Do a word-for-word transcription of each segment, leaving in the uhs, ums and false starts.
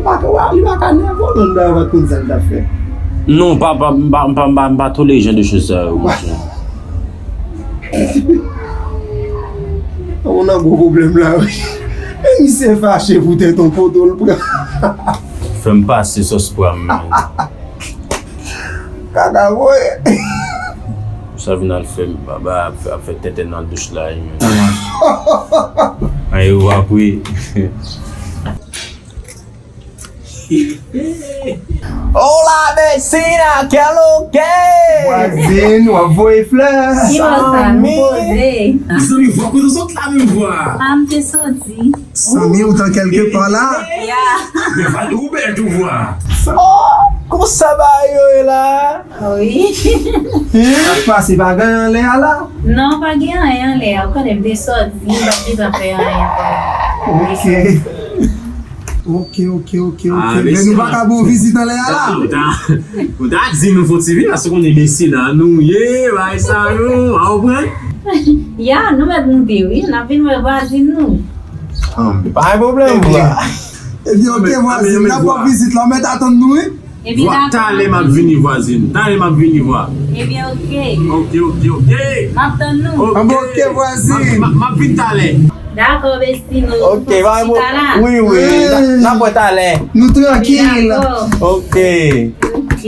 Pa ka, li pa ka nève w, non, m ta konn sa l t ap fè. Non, pa, pa, m pa, m pa, m pa, m pa tolere jan de choz sa yo, monchè. Ou nan gwo pwoblèm la, wi. E misye fache poutèt yon poto l pran. Fè m pase sòs pwa m, men. Kaka voye. Sa vin al fè m, ba, ba, ap fè, ap fè tenten nan douch la, wi, men. Ay, ou apre. Hola, vecina, qué lo que? Vwazin, w ap voye flè. Ki bò sa, nou poze. Mezanmi, vwa kote w sot la menm vwa. A, m te soti. Sanmi, ou t an kèlke pa la? Ya. Men vwa, ou bèl tou vwa. Oh, konsa bagay yo ye la? Wi. Sa k pase, pa gen anyen anlè a la? Non, pa gen anyen anlè a. Ou konnen m te soti, m pa t gentan fè anyen ankò. Ok. Ok, ok, ok, ok. Ah, men nou pa ka ba w vizit anlè a la? Ou ta, ou ta di nou fon ti vin, paske konnen mesye nan nou ye, bay sa nou, a w pran? Ya, nou mèt moute, wi, n ap vin wè vwazin nou. Anben. Pa gen pwoblèm, bra. Ebyen, ok, vwazin, n ap ba w vizit la, ou mèt atann nou, wi. Vwa, talè m ap vini, vwazin. Talè m ap vini, vwa. Ebyen, ok. Ok, ok, ok. M ap tann nou. Ok. Anben, ok, vwazin. M ap, m ap, m ap vin talè. Dakò, besti, nou. Ok, wi, wi. N a, n ap wè talè. Nou trankil. Dakò. Ok. Ok.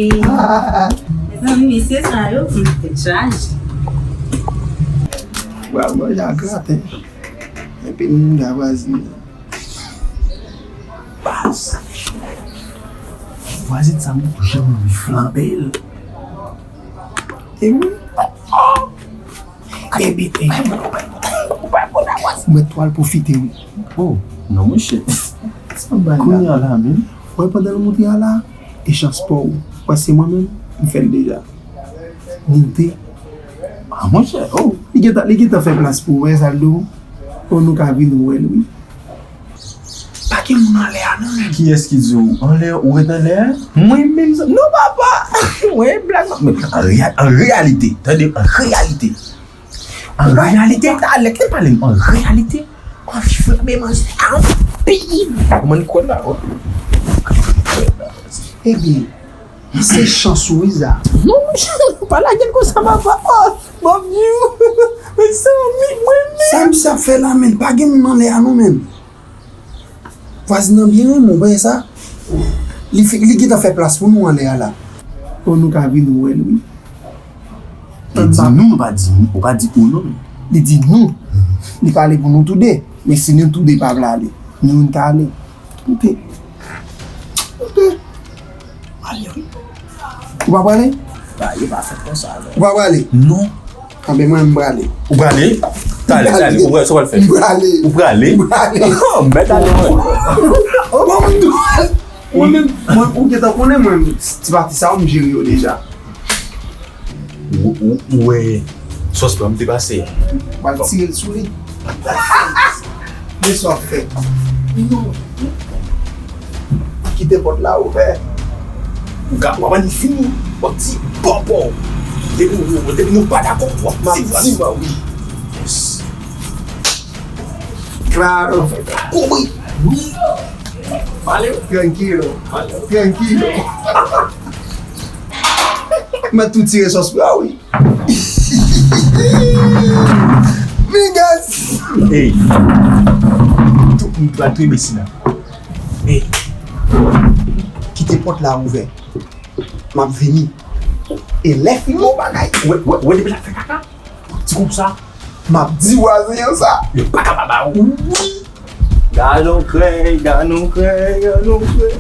Mezanmi, mesye sa yo, tèt chaje. Bra manje a graten. Epi nou da vwazin nan. Baz. Vwazin sa m janm anvi flanbe l. E wi. Baby, baby. Ou mèt twal pwofite wi. Oh, non monchè. Sa m bay la. Kounye a la menm. Wè pandan l moute a la, e chans pa w. Wè se mwen menm, m fè l deja. Moute. Ah, monchè, oh. Li gentan, li gentan fè plas pou ou, wè sa l di w. Oh, nou ka vin wè l, wi. Pa gen moun anlè a, non, menm. Kiyès ki di w anlè, ou ret anlè a? Mwen menm, sa, non, papa. Mwen, blag, non. Men, an reya-, an reyalite, tande, an reyalite. An reyalite, talè, te pale m, an reyalite, m anvi flanbe manje a anpil. Kòman li kwè la, oh. Ebyen, se chans ou, wi, sa. Non, monchè, pa lage l konsa, papa. Oh, Bondye. Mezanmi, mwen menm. Sa misye ap fè la, menm? Pa gen moun anlè a, non, menm. Vwazin nan byen renmen w, wè sa? Li fi-, li gentan fè plas pou nou anlè a la. Oh, nou ka vin wè l, wi. Li di nou, ou pa di, ou pa di ou non. Li di nou. Li pale pou nou toude. Men si nou toude pa vle ale, nou youn ka ale. Moute. Moute. Ale, wi. Ou pa prale? Ba, yo pa fèt konsa, non. Ou pa prale? Non. Anben, mwen, m prale. Ou prale? Talè, talè. Ou wè sa w pral fè? M prale. Ou prale? M prale. Oh, m mèt ale, mwen. Bon, m tou. Mwen menm, mwen, ou gentan konnen mwen, ti pati sa yo, m jere yo deja. Ou, ou, ou wè sòs pwa m te pase. M al tire l sou li. Men sa w ap fè. Non. Kite pòt la ouvè. Ou ka, w ap annik fini. W ap di, pòpò. Depi nou, depi nou pa dakò, w ap di, m ap di, wi. Yes. Claro. Kouri. Wi. Pale. Tranquilo. Pale. Tranquilo. Mwen tou tire sòs pwa, wi. Migas. Ey. Tou, m pral touye mesye la. Ey. Kite pòt la ouvè. M ap vini. E lè fini yon bagay. Wè, wè, wè depi l ap fè kaka. Ti koup sa. M ap di vwazen an sa. Yo pa ka pa ba ou. Wi. Gadon krèy, gadon krèy, gadon krèy.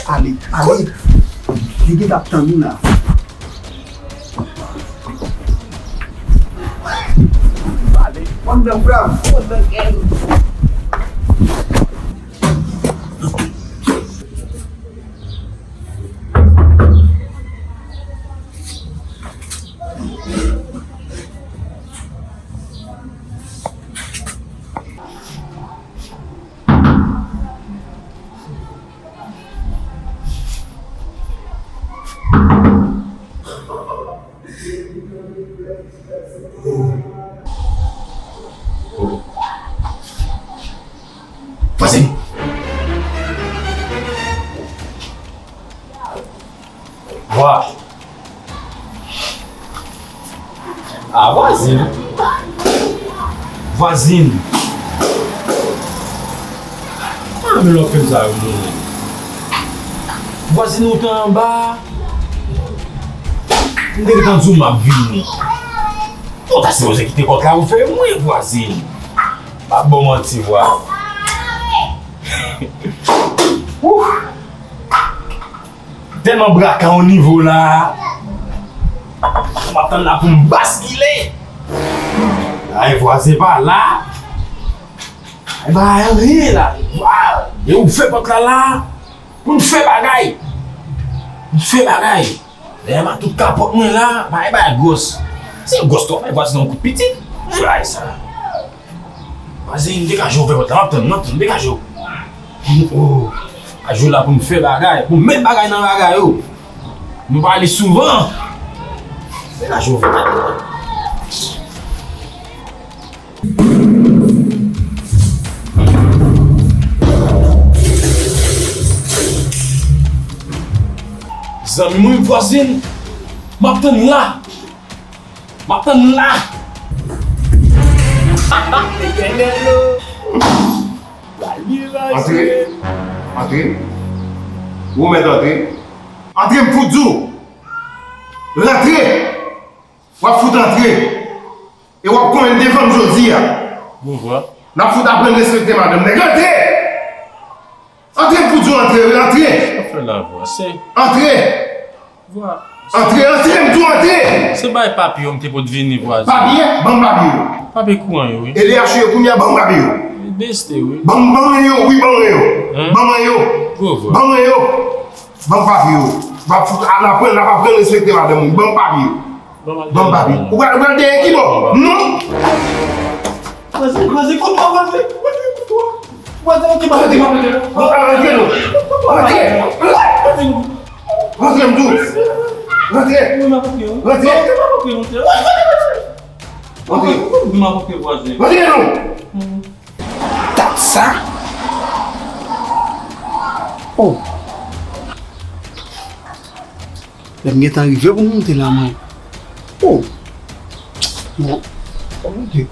Ale, ale. Li gentan ap tann ou la. Ale. What the fuck? What the game? Vwazin. Vwazin. Ah, men lòt fèm sa yo, non. Vwazin, ou te anba? M te gentan di w m ap vini. Ou ta sipoze kite kòt la pou fè mwen, vwazin. Pa bon manti, vwa. Ouf! Tèlman braka yon nivo la. M ap tann la pou m baskile. Ay, vwazen pa la. Ay, pa anyen la. Waw. E ou fè pòt la la. Pou n fè bagay. Pou n fè bagay. Dèyè m a tout kapòt mwen la. Bagay, bagay gwòs. Se gwòs twòp, ay, vwazen yon kout pitit. Fè bagay sa. Vwazen, degaje w, ouvè pòt la, m ap tann, m ap tann, degaje w. Oh, a jou la pou m fè bagay, pou m met bagay nan bagay yo. Nou pale souvan. Degaje w, ouvè pòt la. Zanmi mwen, vwazen, m ap tann la. M ap tann la. Antre. Antre. Ou mèt antre. Antre, m fout di w. Rantre. W ap fout antre. E w ap konnen devan m jodi a. Bon, vwa. N ap fout aprann respekte madanm nèg. Antre! Antre, m fout di w antre, wi, antre! Sa fè la, vwa, se Antre! Vwa. Antre, antre, m di w antre! Se bay papye yo m te pot vini, vwazen. Papye? Ban m papye yo. Papye kouran yo, wi. E D H yo kounye a, ban m papye yo. Li beste, wi. Ban m, ban mwen yo, wi, ban mwen yo. Hein? Ban mwen yo. Gwo vwa. Ban mwen yo. Ban m papye yo. M ap fout, n ap aprann, n ap aprann respekte madanm, wi. Ban m papye yo. Ban m papye. Ou pral, ou pral dèyè ki bò? Non. Vwazen, vwazen, kote w, vwazen? Vwazen, kote w? Vwazen, ou ki ba kote w? Antre non. Antre. Antre, m di w. Antre. Antre. Antre. Antre non. Dat sa. Oh. Lè m gentan rive pou m moute la, mwen. Oh. Bon. Oh, Bondye.